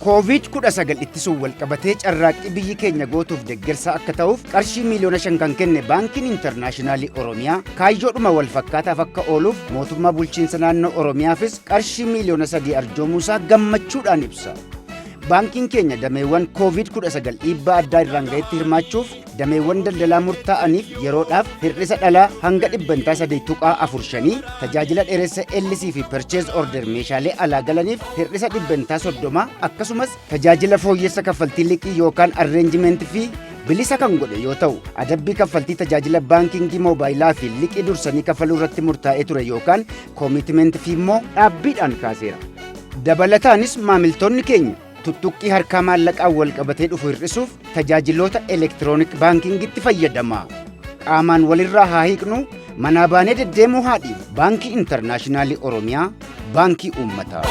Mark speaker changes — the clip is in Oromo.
Speaker 1: Covid-19 ittisuun walqabatee carraaqqii biyyi keenya gootuuf deggersa akka ta'uuf qarshii miiliyoona 5 kan kenne Baankiin Intarnaashinaalii Oromiyaa kaayyoodhuma walfakkaataaf akka ooluuf mootummaa bulchiinsa naannoo Oromiyaafis qarshii miiliyoona 3 arjoomuusaa gammachuudhaan ibsa. Baankiin keenya dameewwan Covid-19 dhiibbaa addaa irraan ga'etti hirmaachuuf dameewwan daldalaa murtaa'aniif yeroodhaaf hir'isa dhalaa hanga 3.45%, tajaajila dheeressa LC fi purchase order meeshaalee alaa galaniif hir'isa 30% akkasumas tajaajila fooyyessa kaffaltii liqii yookaan arrangement fee bilisa kan godhe yoo ta'u, adabbii kaffaltii tajaajila baankingii moobaayilaa fi liqii dursanii kafaluu irratti murtaa'ee ture yookaan commitment fee immoo dhaabbiidhaan kaaseera. Dabalataanis maamiltoonni keenya tuttuqqii harkaa maallaqaan wal qabatee dhufu hir'isuuf tajaajiloota electronic baankingitti fayyadama. Qaamaan walirraa haa hiiqnu, manaa baanee deddeemuu haa dhiifnu. Baankii Intarnaashinaalii Oromiyaa, Baankii Uummataa.